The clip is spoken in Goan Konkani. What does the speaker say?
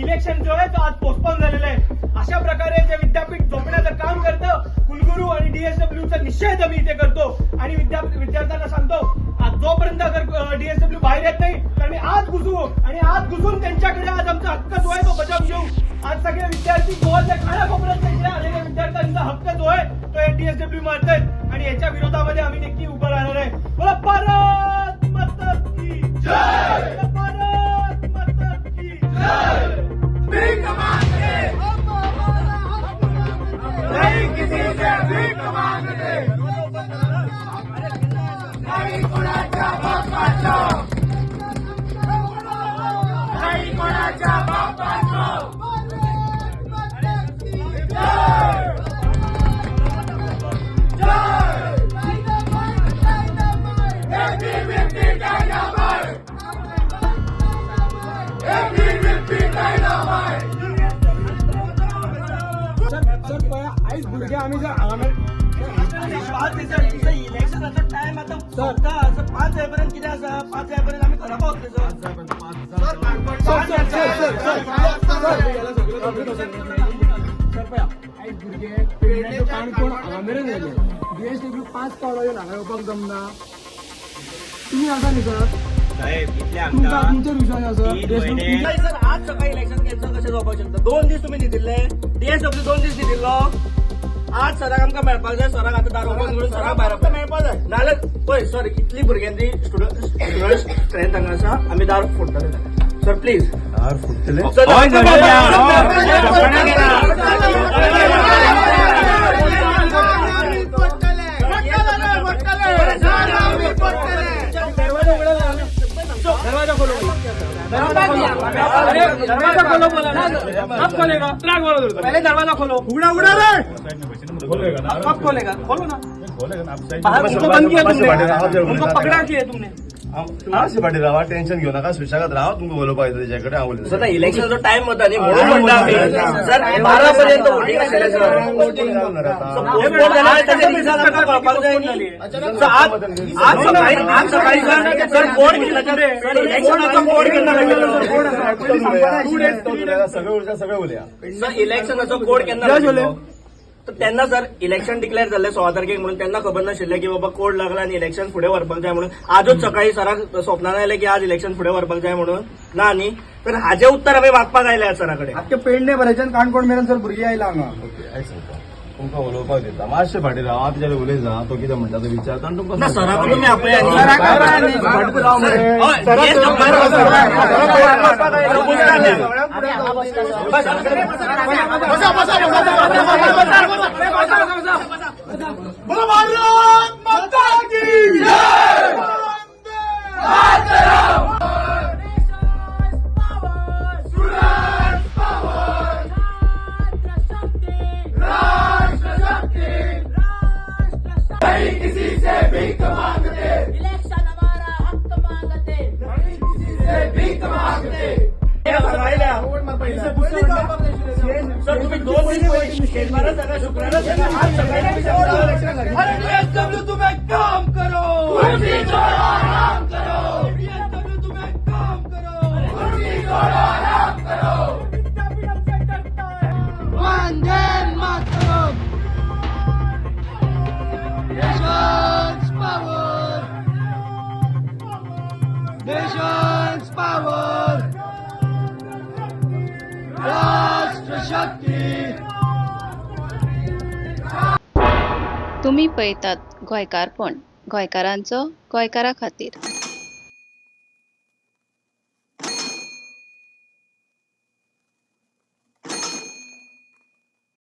इलेक्शन जो आहे तो आज पोस्टपोन झालेलं आहे. अशा प्रकारे जे विद्यापीठ झोपण्याचं काम करतं, कुलगुरू आणि डीएसडब्ल्यूचा निषेध आम्ही इथे करतो आणि विद्यार्थ्यांना सांगतो, आज जोपर्यंत अगर डीएसडब्ल्यू बाहेर येत नाही तर आम्ही आज घुसू आणि आज घुसून त्यांच्याकडे आज आमचा हक्क जो आहे तो बजावून घेऊ. आज सगळे विद्यार्थी गोव्यातल्या कानाकोपऱ्यात इकडे आलेल्या विद्यार्थ्यांचा हक्क जो आहे तो डीएसडब्ल्यू मारतायत आणि याच्या विरोधामध्ये आम्ही नक्की उभं राहणार आहे. बोला भारत माता की जय! भारत माता की जय! भीक मागते नाही किसी से, भीक मागते नाही कोणाच्या बापाचं, नाही कोणाच्या बापाचं. जय! जय! ABVP dynamite! ABVP dynamite! Sir, पळय, आयज भुरगे आमी जर हांगा 5 दिसांनी इलेक्शनाचो टायम आतां सोंपता. 5 जायपर्यंत कितें आसा? 5 जायपर्यंत आमी घरा पावतले sir. Sir, sir, sir, sir, sir, sir, sir, पळया, आयज भुरगे पेडणे टू काणकोण हांगा मेरेन येयले. डीएसडब्ल्यू 5 पावलां येवन हांगा येवपाक जमना? तुमी आसा न्ही सर? साहेब, इतले तुमकां आमकां तुमचेर विश्वास आसा? तीन डीएसडब्ल्यू म्हयने नाही सर, आज सकाळी इलेक्शन कॅन्सल कशें जावपाक शकता? 2 दीस तुमी न्हिदिल्ले? डीएसडब्ल्यू 2 दीस न्हिदिल्लो. आज सराक आमकां मेळपाक जाय. सराक आतां दार ओपन करून सराक भायर मेळपाक जाय. नाजाल्यार पळय सर, इतली भुरग्यांची स्टुडंट स्ट्रेंथ हांगा आसा, आमी दार फोडटले सर, प्लीज. दार फुटतले. हय, झगडया. दरवाजा उघडा, दरवाजा खोलो, अरे दरवाजा खोलो बोला ना. कब खोलेगा? पहले दरवाजा खोलो. उघडा, उघडा रे. कब खोलेगा? खोलो ना बाहर. उनको बंद किया तुमने, उनको पकड़ा किया तुमने. मातशें फाटीं रावा, टेन्शन घेऊ नाका, सुशेगाद राव. तुमकां उलोवपाक येता तेच्या कडेन, हांव उलयता. सर, इलेक्शनचो टायम होता न्ही म्हणून म्हणटा आमी सर. 12 पर्यंत वोटींग आशिल्लें सर. वोटींग जावना रे आतां. पोस्टपोन जाल्यार ताच्या दिसा आमकां कळपाक जाय न्ही. सर, आज आज सकाळी, आज सकाळी सर, सर कोड केन्ना, सर, इलेक्शनाचो कोड केन्ना लागिल्लो? सगळे उलया, सगळे उलया. सर, इलेक्शनाचो कोड केन्ना लागिल्लो? तर तेन्ना सर इलेक्शन डिक्लेअर जाल्लें 16 तारखेक म्हणून तेन्ना खबर नाशिल्लें की बाबा कोड लागला आनी इलेक्शन फुडें व्हरपाक जाय म्हणून. आजूच सकाळी सराक स्वप्नान आयलें की आज इलेक्शन फुडें व्हरपाक जाय म्हणून? ना न्ही? तर हाजें उत्तर आमी मागपाक आयले सरा कडेन. आख्खे पेडणे भरायच्यान काणकोण मेरेन सर भुरगीं आयला हांगा. ओके, आयक सांगता, तुमकां उलोवपाक दिता. मातशें फाटीं राव, हांव तेच्या उलयता. तो कितें म्हणटा तो विचारता आनी तुमकां ना, सराक तुमी आपया. सराक आपया न्ही. हय, हेच बसा, बसा, बसा, बसा, बसा, बसा. बोलो भारत माता की जय! वंदे मातरम! Student power! राष्ट्रशक्ति! नहीं किसी से भीख मांगते, इलेक्शन हमारा हक्क मांगते. नहीं किसी से भीख मांगते. सर, तुम्ही 2 दीस, शेनवारा सांगा, शुक्रारा सांगा, आज सकाळी. अरे डीएसडब्ल्यू, तुम एक काम करो, कुर्सी छोड़ो, आराम करो. डीएसडब्ल्यू, तुम एक काम करो, कुर्सी छोड़ो, आराम करो. Vande Mataram! Nation's power! Nation's power! Rashtrashakti! तुमी पळयतात गोंयकारपण, गोंयकारांचो गोंयकारा खातीर.